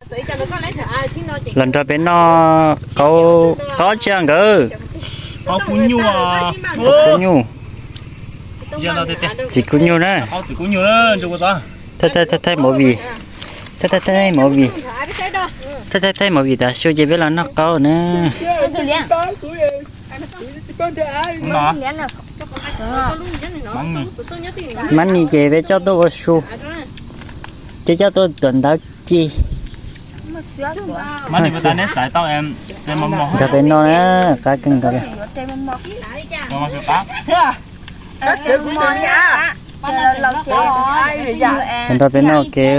Los nrog peb noj qaub, qaub tsi nkawd? Qaub kub nyuj. Txiv kub nyuj na. Thaij thaij movie, thaij thaij movie, thaij thaij movie tas su ces peb los noj qaub na. Mab ni ces peb coj tuaj ua su, ces coj tuaj tuam ntawv ci. Nrog peb noj na, qab kawg nkaus li. Nrog peb noj ke.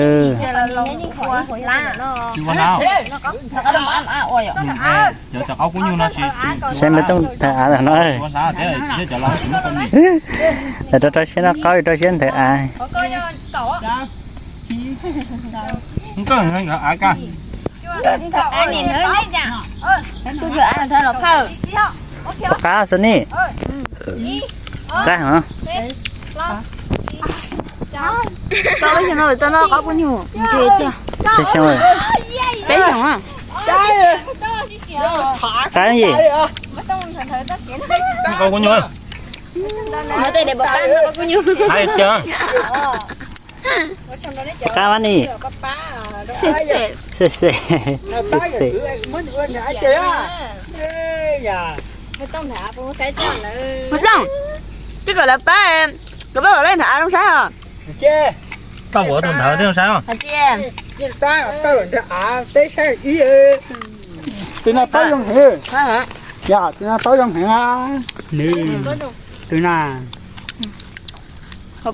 Saib npawg Tooj nthaw av lawm no. Rau rau siab noj qaub, rau siab nthaw av. Ua qab Sunny. Qab hov. Peb xyoo. Qab yim. Qab Mab ni. Xwm xwm, xwm xwm. Mus Tooj, twb kom lawv pab, kom pab kom lawv nrog av zoo saib os. Pab ua tus ntawd thiaj zoo saib os. Tus no paub zoo heev. Yog tus no paub zoo heev. Tus no. Qab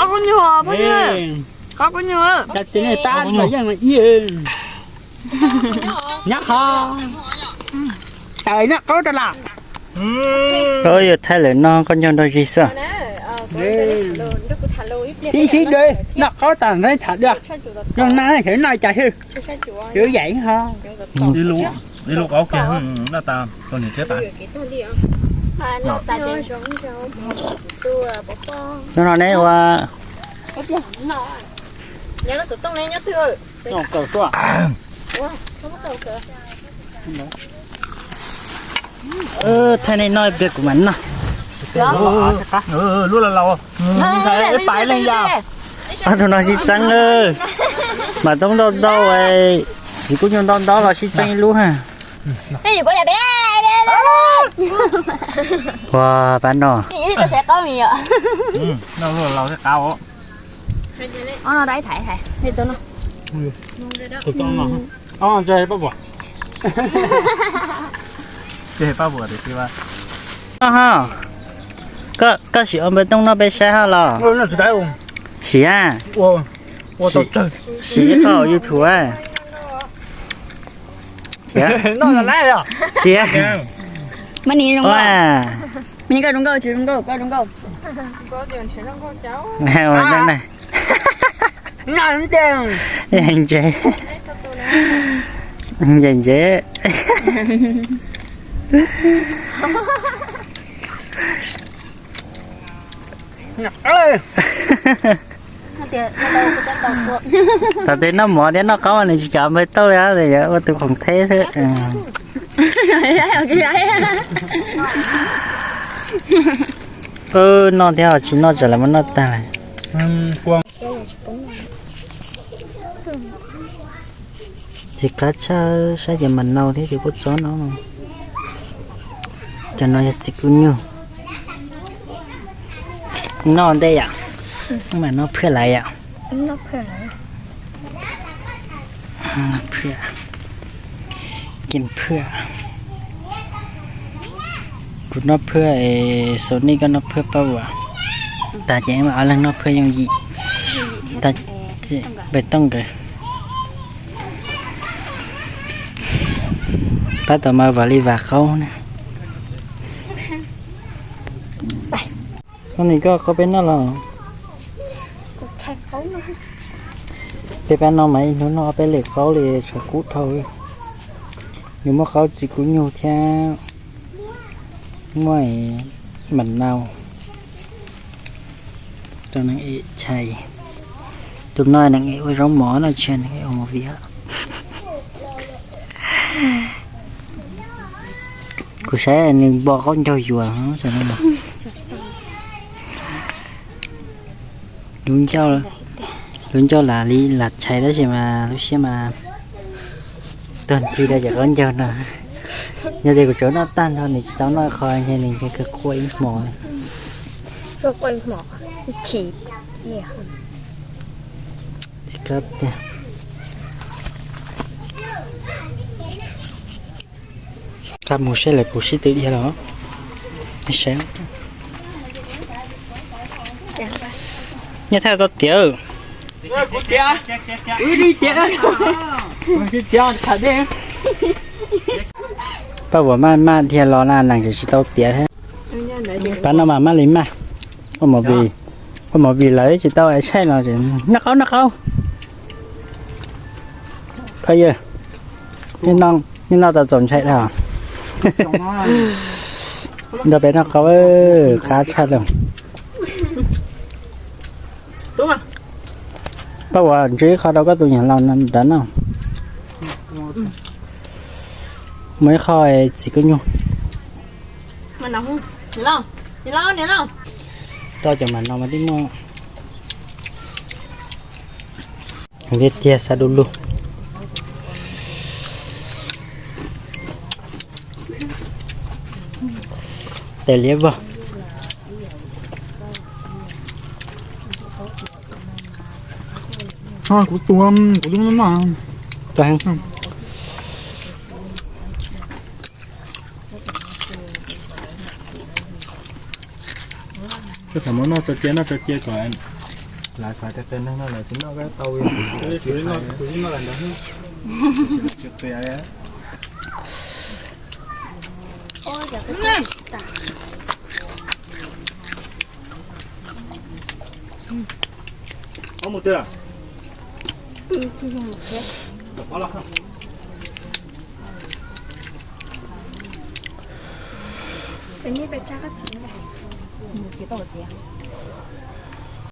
kub nyuj, qab kub nyuj. Cas tis nej pab ntawm yeej mas ib nyob ho. Cas nyob qaub rau las. Yuav thaij lawm no koj nco nrog zis xwb. Sib ntsib dua noj qaub tas nrog tham dua. Zoo na, xyov noj cas hwj. Xyov yaim ho. Ib lub qaub kiag noj tas tus niam thiab tas. Hnub no neb ua thaij nej noj ib pliag kuv mam noj. Lub laus laus, pais leej yam. Ob tug no sib txeeb, Mab Tooj ntau ntau, txiv kub nyuj ntau ntau los sib txeeb ib lub ha. Ua pab no. Koj sim ua npawg Tooj noj peb saib hab los? Sim a. Sim qhov YouTube a. Sim a. Ntse, ntse, ntse. Thaum twg noj mov thiab noj qaub nws tsis kam npawg Tooj li, ua tus khoom theb xwb. Noj thiab ho tsis noj tsam lawv muab noj tag lawm. Ces qab tshaj saib ces mas nau thiab ces kuj txob no. Cov no yog txiv kub nyuj. Noj ntej yom, mam noj phaj lawm yom. Phaj, kev phaj. Kuv noj phaj es Xauv Nij koj noj phaj pab uas. Tag ces ob leeg noj phaj yooj yim. Tag ces npawg Tooj nkawd tab tom mas vam li vam qaub na. Koj nim koj qaub peb noj los? Peb pab no mas ib hnub noj ob peb lwm qaub li tshav kub dhau. Nws muaj qaub txiv kub nyuj thiab muaj mas nau rau neeg ib chais. Tus no nws ua zaub mov no, tsis nws ua movie. Kuv saib nws npo qaub ncaug yuav. Lub ncauj, lub ncauj lam li lam chais tab sis mas lub siab mas tuag ntxhi rau cov qaub ncaug no. Yog tias kuv tsuas noj tag nrho nws tsis tau noj qho ntshe nws ntshe kawg quaj ib hmos. Qab mus saib lawv puv sib tw dhia los. Nyob thaj tau tiav. Paj Vuam maj maj dhia los na, nees tseem tsis tau tiav thiab. Pab no mas maj li maj. Ua movie, ua movie lawv tsis tau es saib los, noj qaub noj qaub. Yawg, nej noj tau txaus ntshai dhau. Nrog peb noj qaub, qab tshaj lawm. Paj Vuam ntsib qho rau koj tus niam laus nrad no. Muaj ib qho txiv koj nyuj. Rau cov mam no mas twb muaj. Tiag tiag xav du lug. Tes liab vog. Kuv tua, kuv tua heev. Koj txhob muab noj tso cia, noj tso cia kom lawv xav tias qias neeg no lawv tsis noj koj tau. Tsis tau txiv.